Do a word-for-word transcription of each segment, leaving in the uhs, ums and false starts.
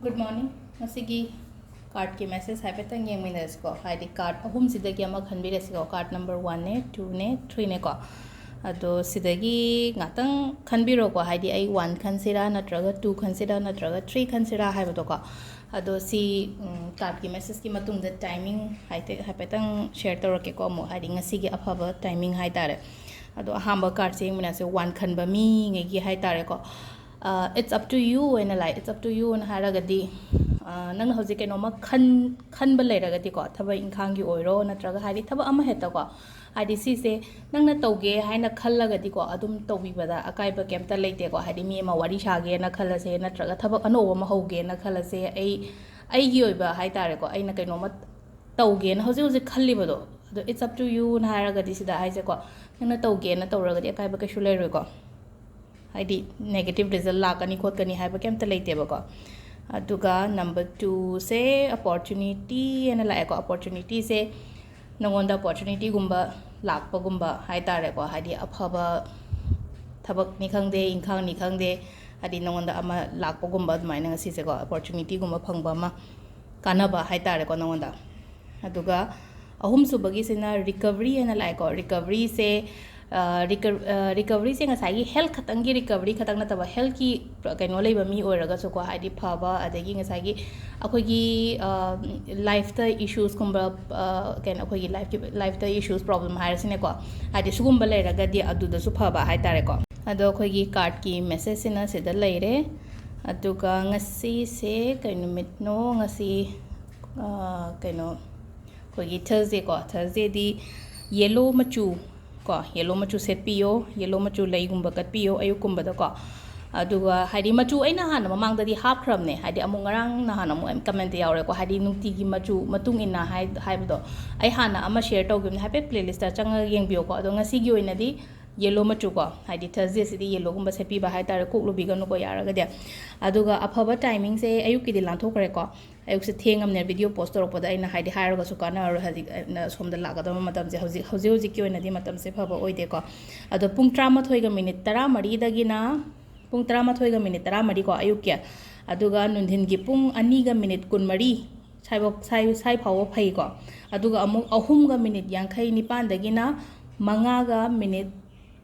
Good morning. ꯉꯁꯤꯒꯤ ꯀꯥꯔꯠꯀꯤ message ꯍꯥꯏꯐꯦꯠꯇꯪ ꯌꯦꯡꯃꯤꯟꯅꯔꯁꯤꯀꯣ, ꯍꯥꯏꯗꯤ ꯀꯥꯔꯠ ꯑꯍꯨꯝꯁꯤꯗꯒꯤ ꯑꯃ ꯈꯟꯕꯤꯔꯁꯤꯀꯣ, ꯀꯥꯔꯠ ꯅꯝꯕꯔ ꯋꯥꯟꯅꯦ, ꯇꯨꯅꯦ, ꯊ꯭ꯔꯤꯅꯦꯀꯣ꯫ ꯑꯗꯣ ꯁꯤꯗꯒꯤ ꯉꯥꯛꯇꯪ ꯈꯟꯕꯤꯔꯣꯀꯣ, ꯍꯥꯏꯗꯤ ꯑꯩ ꯋꯥꯟ ꯈꯟꯁꯤꯔꯥ ꯅꯠꯇ꯭ꯔꯒ ꯇꯨ ꯈꯟꯁꯤꯔꯥ ꯅꯠꯇ꯭ꯔꯒ ꯊ꯭ꯔꯤ ꯈꯟꯁꯤꯔꯥ ꯍꯥꯏꯕꯗꯣꯀꯣ꯫ ꯑꯗꯣ ꯁꯤ ꯎꯝ, ꯀꯥꯔꯠꯀꯤ ꯃꯦꯁꯦꯖꯀꯤ ꯃꯇꯨꯡꯗ ꯇꯥꯏꯃꯤꯡ ꯍꯥꯏꯐꯦꯠ ꯍꯥꯏꯐꯦꯠꯇꯪ ꯁꯤꯌꯔ ꯇꯧꯔꯛꯀꯦꯀꯣ ꯑꯃꯨꯛ, ꯍꯥꯏꯗꯤ ꯉꯁꯤꯒꯤ ꯑꯐꯕ ꯇꯥꯏꯃꯤꯡ ꯍꯥꯏꯇꯥꯔꯦ꯫ ꯑꯗꯣ ꯑꯍꯥꯟꯕ ꯀꯥꯔꯠꯁꯦ ꯌꯦꯡꯃꯤꯟꯅꯁꯦ, ꯋꯥꯟ ꯈꯟꯕ ꯃꯤꯉꯩꯒꯤ ꯍꯥꯏꯇꯥꯔꯦꯀꯣ꯫ ꯑ, it's up to you ꯑꯣꯏꯅ ꯂꯥꯛꯑꯦ꯫ It's up to you ꯑꯅ ꯍꯥꯏꯔꯒꯗꯤ, ꯑ, ꯅꯪꯅ ꯍꯧꯖꯤꯛ ꯀꯩꯅꯣꯝꯃ ꯈꯟ ꯈꯟꯕ ꯂꯩꯔꯒꯗꯤꯀꯣ, ꯊꯕꯛ ꯏꯪꯈꯥꯡꯒꯤ ꯑꯣꯏꯔꯣ ꯅꯠꯇ꯭ꯔꯒ ꯍꯥꯏꯗꯤ ꯊꯕꯛ ꯑꯃ ꯍꯦꯛꯇꯀꯣ, ꯍꯥꯏꯗꯤ ꯁꯤꯁꯦ ꯅꯪꯅ ꯇꯧꯒꯦ ꯍꯥꯏꯅ ꯈꯜꯂꯒꯗꯤꯀꯣ, ꯑꯗꯨꯝ ꯇꯧꯕꯤꯕꯗ ꯑꯀꯥꯏꯕ ꯀꯩꯝꯇ ꯂꯩꯇꯦꯀꯣ꯫ ꯍꯥꯏꯗꯤ ꯃꯤ ꯑꯃ ꯋꯥꯔꯤ ꯁꯥꯒꯦꯅ ꯈꯜꯂꯁꯦ ꯅꯠꯇ꯭ꯔꯒ ꯊꯕꯛ ꯑꯅꯧꯕ ꯑꯃ ꯍꯧꯒꯦꯅ ꯈꯜꯂꯁꯦ, ꯑꯩ ꯑꯩꯒꯤ ꯑꯣꯏꯕ ꯍꯥꯏꯇꯥꯔꯦꯀꯣ, ꯑꯩꯅ ꯀꯩꯅꯣꯝꯃ ꯇꯧꯒꯦꯅ ꯍꯧꯖꯤꯛ ꯍꯧꯖꯤꯛ ꯈꯜꯂꯤꯕꯗꯣ, ꯑꯗꯣ it's up to you ꯅ ꯍꯥꯏꯔꯒꯗꯤ ꯁꯤꯗ ꯍꯥꯏꯁꯦꯀꯣ, ꯅꯪꯅ ꯇꯧꯒꯦꯅ ꯇꯧꯔꯒꯗꯤ ꯑꯀꯥꯏꯕ ꯀꯩꯁꯨ ꯂꯩꯔꯣꯏꯀꯣ꯫ ꯍꯥꯏꯗꯤ ꯅꯦꯒꯦꯇꯤꯞ ꯔꯤꯖꯜ ꯂꯥꯛꯀꯅꯤ ꯈꯣꯠꯀꯅꯤ ꯍꯥꯏꯕ ꯀꯩꯝꯇ ꯂꯩꯇꯦꯕꯀꯣ꯫ ꯑꯗꯨꯒ ꯅꯝꯕꯔ ꯇꯨꯁꯦ ꯑꯣꯄꯣꯔꯆꯨꯅꯤꯇꯤ ꯍꯥꯏꯅ ꯂꯥꯛꯑꯦꯀꯣ꯫ ꯑꯣꯄꯣꯔꯆꯨꯅꯤꯇꯤꯁꯦ ꯅꯉꯣꯟꯗ ꯑꯣꯄꯣꯔꯆꯨꯅꯤꯇꯤꯒꯨꯝꯕ ꯂꯥꯛꯄꯒꯨꯝꯕ ꯍꯥꯏꯇꯥꯔꯦꯀꯣ, ꯍꯥꯏꯗꯤ ꯑꯐꯕ ꯊꯕꯛꯅꯤ ꯈꯪꯗꯦ, ꯏꯪꯈꯥꯡꯅꯤ ꯈꯪꯗꯦ, ꯍꯥꯏꯗꯤ ꯅꯉꯣꯟꯗ ꯑꯃ ꯂꯥꯛꯄꯒꯨꯝꯕ ꯑꯗꯨꯃꯥꯏꯅ ꯉꯁꯤꯁꯦꯀꯣ, ꯑꯣꯄꯣꯔꯆꯨꯅꯤꯇꯤꯒꯨꯝꯕ ꯐꯪꯕ ꯑꯃ, ꯀꯥꯟꯅꯕ ꯍꯥꯏꯇꯥꯔꯦꯀꯣ ꯅꯉꯣꯟꯗ꯫ ꯑꯗꯨꯒ ꯑꯍꯨꯝꯁꯨꯕꯒꯤꯁꯤꯅ ꯔꯤꯀꯕꯔꯤ ꯍꯥꯏꯅ ꯂꯥꯛꯑꯦꯀꯣ꯫ ꯔꯤꯀꯕꯔꯤꯁꯦ, ꯑ, ꯔꯤꯀ-, ꯑ, ꯔꯤꯀꯕꯔꯤꯁꯦ ꯉꯁꯥꯏꯒꯤ ꯍꯦꯜꯊ ꯈꯛꯇꯪꯒꯤ ꯔꯤꯀꯕꯔꯤ ꯈꯛꯇꯪ ꯅꯠꯇꯕ, ꯍꯦꯜꯊꯀꯤ ꯄ꯭ꯔ-, ꯀꯩꯅꯣ ꯂꯩꯕ ꯃꯤ ꯑꯣꯏꯔꯒꯁꯨꯀꯣ, ꯍꯥꯏꯗꯤ ꯐꯕ, ꯑꯗꯒꯤ ꯉꯁꯥꯏꯒꯤ ꯑꯩꯈꯣꯏꯒꯤ, ꯑ, ꯂꯥꯏꯐꯇ ꯏꯁꯨꯁꯀꯨꯝꯕ, ꯑ, ꯀꯩꯅꯣ, ꯑꯩꯈꯣꯏꯒꯤ ꯂꯥꯏꯐꯀꯤ, ꯂꯥꯏꯐꯇ ꯏꯁꯨꯁ, ꯄ꯭ꯔꯣꯕ꯭ꯂꯦꯝ ꯍꯥꯏꯔꯁꯤꯅꯦꯀꯣ, ꯍꯥꯏꯗꯤ ꯁꯤꯒꯨꯝꯕ ꯂꯩꯔꯒꯗꯤ ꯑꯗꯨꯗꯁꯨ ꯐꯕ ꯍꯥꯏꯇꯥꯔꯦꯀꯣ꯫ ꯑꯗꯣ ꯑꯩꯈꯣꯏꯒꯤ ꯀꯥꯔꯠꯀꯤ ꯃꯦꯁꯦꯖꯁꯤꯅ ꯁꯤꯗ ꯂꯩꯔꯦ꯫ ꯑꯗꯨꯒ ꯉꯁꯤꯁꯦ ꯀꯩ ꯅꯨꯃꯤꯠꯅꯣ? ꯉꯁꯤ, ꯑ, ꯀꯩꯅꯣ, ꯑꯩꯈꯣꯏꯒꯤ ꯊꯔꯁꯗꯦꯀꯣ, ꯊꯔꯁꯗꯦꯗꯤ ꯌꯦꯂꯣ ꯃꯆꯨ ꯀꯣ, ꯌꯦꯂꯣ ꯃꯆꯨ ꯁꯦꯠꯄꯤꯌꯣ, ꯌꯦꯂꯣ ꯃꯆꯨ ꯂꯩꯒꯨꯝꯕ ꯀꯠꯄꯤꯌꯣ ꯑꯌꯨꯛꯀꯨꯝꯕꯗꯀꯣ꯫ ꯑꯗꯨꯒ ꯍꯥꯏꯗꯤ ꯃꯆꯨ ꯑꯩꯅ ꯍꯥꯟꯅ ꯃꯃꯥꯡꯗꯗꯤ ꯍꯥꯞꯈ꯭ꯔꯕꯅꯦ, ꯍꯥꯏꯗꯤ ꯑꯃꯨꯛ ꯉꯔꯥꯡ ꯅꯍꯥꯟ ꯑꯃꯨꯛ ꯀꯃꯦꯟꯇ ꯌꯥꯎꯔꯦꯀꯣ, ꯍꯥꯏꯗꯤ ꯅꯨꯡꯇꯤꯒꯤ ꯃꯆꯨ ꯃꯇꯨꯡ ꯏꯟꯅ ꯍꯥꯏ-, ꯍꯥꯏꯕꯗꯣ ꯑꯩ ꯍꯥꯟꯅ ꯑꯃ ꯁꯤꯌꯔ ꯇꯧꯈꯤꯕꯅꯦ, ꯍꯥꯏꯐꯦꯠ ꯄ꯭ꯂꯦꯂꯤꯁꯇ ꯆꯪꯉꯒ ꯌꯦꯡꯕꯤꯌꯣꯀꯣ꯫ ꯑꯗꯣ ꯉꯁꯤꯒꯤ ꯑꯣꯏꯅꯗꯤ ꯌꯦꯂꯣ ꯃꯆꯨꯀꯣ, ꯍꯥꯏꯗꯤ ꯊꯔꯁꯗꯦꯁꯤꯗꯤ ꯌꯦꯂꯣꯒꯨꯝꯕ ꯁꯦꯠꯄꯤꯕ ꯍꯥꯏꯇꯥꯔꯦ, ꯀꯣꯛ ꯂꯨꯕꯤꯒꯅꯨꯀꯣ ꯌꯥꯔꯒꯗꯤ꯫ ꯑꯗꯨꯒ ꯑꯐꯕ ꯇꯥꯏꯃꯤꯡꯁꯦ ꯑꯌꯨꯛꯀꯤꯗꯤ ꯂꯥꯟꯊꯣꯛꯈ꯭ꯔꯦꯀꯣ, ꯑꯌꯨꯛꯁꯦ ꯊꯦꯡꯉꯝꯅꯦ, ꯚꯤꯗꯤꯑꯣ ꯄꯣꯁ ꯇꯧꯔꯛꯄꯗ ꯑꯩꯅ ꯍꯥꯏꯗꯤ ꯍꯥꯏꯔꯒꯁꯨ ꯀꯥꯟꯅꯔꯔꯣꯏ, ꯍꯧꯖꯤꯛ ꯑꯩꯅ ꯁꯣꯝꯗ ꯂꯥꯛꯀꯗꯕ ꯃꯇꯝꯁꯦ ꯍꯧꯖꯤꯛ, ꯍꯧꯖꯤꯛ ꯍꯧꯖꯤꯛꯀꯤ ꯑꯣꯏꯅꯗꯤ ꯃꯇꯝꯁꯦ ꯐꯕ ꯑꯣꯏꯗꯦꯀꯣ꯫ ꯑꯗꯣ ꯄꯨꯡ ꯇꯔꯥꯃꯥꯊꯣꯏꯒ ꯃꯤꯅꯤꯠ ꯇꯔꯥꯃꯔꯤꯗꯒꯤꯅ ꯄꯨꯡ ꯇꯔꯥꯃꯥꯊꯣꯏꯒ ꯃꯤꯅꯤꯠ ꯇꯔꯥꯃꯔꯤꯀꯣ, ꯑꯌꯨꯛꯀꯤ, ꯑꯗꯨꯒ ꯅꯨꯡꯊꯤꯟꯒꯤ ꯄꯨꯡ ꯑꯅꯤꯒ ꯃꯤꯅꯤꯠ ꯀꯨꯟꯃꯔꯤ ꯁ꯭ꯋꯥꯏꯐꯥꯎ ꯁ꯭ꯋꯥꯏ ꯁ꯭ꯋꯥꯏ ꯐꯥꯎꯕ ꯐꯩꯀꯣ꯫ ꯑꯗꯨꯒ ꯑꯃꯨꯛ ꯑꯍꯨꯝꯒ ꯃꯤꯅꯤꯠ ꯌꯥꯡꯈꯩ ꯅꯤꯄꯥꯟꯗꯒꯤꯅ ꯃꯉꯥꯒ ꯃꯤꯅꯤꯠ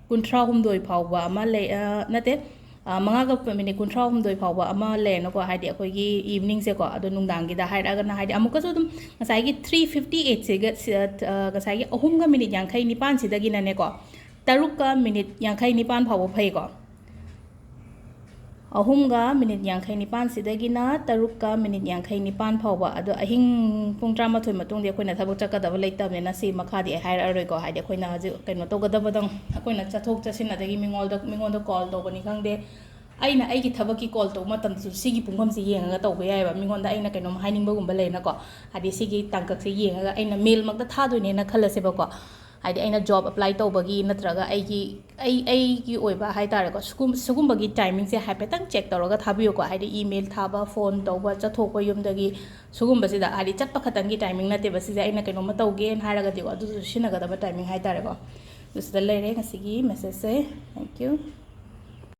ꯀꯨꯟꯊ꯭ꯔꯥ ꯍꯨꯝꯗꯣꯏ ꯐꯥꯎꯕ ꯑꯃ ꯂꯩ, ꯑ, ꯅꯠꯇꯦ, ꯑ, ꯃꯉꯥꯒ ꯃꯤꯅꯤꯠ ꯀꯨꯟꯊ꯭ꯔꯥ ꯍꯨꯝꯗꯣꯏ ꯐꯥꯎꯕ ꯑꯃ ꯂꯩꯔꯦꯅꯀꯣ, ꯍꯥꯏꯗꯤ ꯑꯩꯈꯣꯏꯒꯤ ꯏꯚꯤꯅꯤꯡꯁꯦꯀꯣ꯫ ꯑꯗꯣ ꯅꯨꯡꯗꯥꯡꯒꯤꯗ ꯍꯥꯏꯔꯛꯑꯒꯅ, ꯍꯥꯏꯗꯤ ꯑꯃꯨꯛꯀꯁꯨ ꯑꯗꯨꯝ ꯉꯁꯥꯏꯒꯤ ꯊ꯭ꯔꯤ ꯐꯤꯐꯇꯤ ꯑꯩꯠꯁꯤꯒ ꯁꯤ-, ꯑ, ꯉꯁꯥꯏꯒꯤ ꯑꯍꯨꯝꯒ ꯃꯤꯅꯤꯠ ꯌꯥꯡꯈꯩ ꯅꯤꯄꯥꯟꯁꯤꯗꯒꯤꯅꯅꯦꯀꯣ, ꯇꯔꯨꯛꯀ ꯃꯤꯅꯤꯠ ꯌꯥꯡꯈꯩ ꯅꯤꯄꯥꯟ ꯐꯥꯎꯕ ꯐꯩꯀꯣ꯫ ꯑꯍꯨꯝꯒ ꯃꯤꯅꯤꯠ ꯌꯥꯡꯈꯩ ꯅꯤꯄꯥꯟꯁꯤꯗꯒꯤꯅ ꯇꯔꯨꯛꯀ ꯃꯤꯅꯤꯠ ꯌꯥꯡꯈꯩ ꯅꯤꯄꯥꯟ ꯐꯥꯎꯕ꯫ ꯑꯗꯣ ꯑꯍꯤꯡ ꯄꯨꯡ ꯇꯔꯥꯃꯥꯊꯣꯏ ꯃꯇꯨꯡꯗꯤ ꯑꯩꯈꯣꯏꯅ ꯊꯕꯛ ꯆꯠꯀꯗꯕ ꯂꯩꯇꯕꯅꯤꯅ ꯁꯤ ꯃꯈꯥꯗꯤ ꯑꯩ ꯍꯥꯏꯔꯛꯑꯔꯣꯏꯀꯣ꯫ ꯍꯥꯏꯗꯤ ꯑꯩꯈꯣꯏꯅ ꯍꯧꯖꯤꯛ ꯀꯩꯅꯣ ꯇꯧꯒꯗꯕꯗꯪ, ꯑꯩꯈꯣꯏꯅ ꯆꯠꯊꯣꯛ ꯆꯠꯁꯤꯟ ꯑꯗꯒꯤ ꯃꯤꯉꯣꯟꯗ, ꯃꯤꯉꯣꯟꯗ ꯀꯣꯜ ꯇꯧꯕꯅꯤ ꯈꯪꯗꯦ, ꯑꯩꯅ ꯑꯩꯒꯤ ꯊꯕꯛꯀꯤ ꯀꯣꯜ ꯇꯧꯕ ꯃꯇꯝꯗꯁꯨ ꯁꯤꯒꯤ ꯄꯨꯡꯐꯝꯁꯦ ꯌꯦꯡꯉꯒ ꯇꯧꯕ ꯌꯥꯏꯑꯕ꯫ ꯃꯤꯉꯣꯟꯗ ꯑꯩꯅ ꯀꯩꯅꯣꯝ ꯍꯥꯏꯅꯤꯡꯕꯒꯨꯝꯕ ꯂꯩꯔꯦꯅꯀꯣ, ꯍꯥꯏꯗꯤ ꯁꯤꯒꯤ ꯇꯥꯡꯀꯛꯁꯦ ꯌꯦꯡꯉꯒ ꯑꯩꯅ ꯃꯦꯜꯃꯛꯇ ꯊꯥꯗꯣꯏꯅꯦꯅ ꯈꯜꯂꯁꯦꯕꯀꯣ꯫ ꯍꯥꯏꯗꯤ ꯑꯩꯅ ꯖꯣꯕ ꯑꯦꯄ꯭ꯂꯥꯏ ꯇꯧꯕꯒꯤ ꯅꯠꯇ꯭ꯔꯒ ꯑꯩꯒꯤ, ꯑꯩ, ꯑꯩꯒꯤ ꯑꯣꯏꯕ ꯍꯥꯏ ꯇꯥꯔꯦꯀꯣ, ꯁꯤꯒꯨꯝ-, ꯁꯤꯒꯨꯝꯕꯒꯤ ꯇꯥꯏꯃꯤꯡꯁꯦ ꯍꯥꯏꯐꯦꯠꯇꯪ ꯆꯦꯛ ꯇꯧꯔꯒ ꯊꯥꯕꯤꯌꯨꯀꯣ꯫ ꯍꯥꯏꯗꯤ ꯏꯃꯦꯜ ꯊꯥꯕ, ꯐꯣꯟ ꯇꯧꯕ, ꯆꯠꯊꯣꯛꯄ ꯌꯨꯝꯗꯒꯤ, ꯁꯤꯒꯨꯝꯕꯁꯤꯗ ꯍꯥꯏꯗꯤ ꯆꯠꯄ ꯈꯛꯇꯪꯒꯤ ꯇꯥꯏꯃꯤꯡ ꯅꯠꯇꯦꯕ ꯁꯤꯁꯦ, ꯑꯩꯅ ꯀꯩꯅꯣꯝꯃ ꯇꯧꯒꯦꯅ ꯍꯥꯏꯔꯒꯗꯤꯀꯣ, ꯑꯗꯨꯁꯨ ꯁꯤꯖꯤꯟꯅꯒꯗꯕ ꯇꯥꯏꯃꯤꯡ ꯍꯥꯏ ꯇꯥꯔꯦꯀꯣ꯫ ꯑꯗꯨ ꯁꯤꯗ ꯂꯩꯔꯦ ꯉꯁꯤꯒꯤ ꯃꯦꯁꯦꯖꯁꯦ꯫ Thank you꯫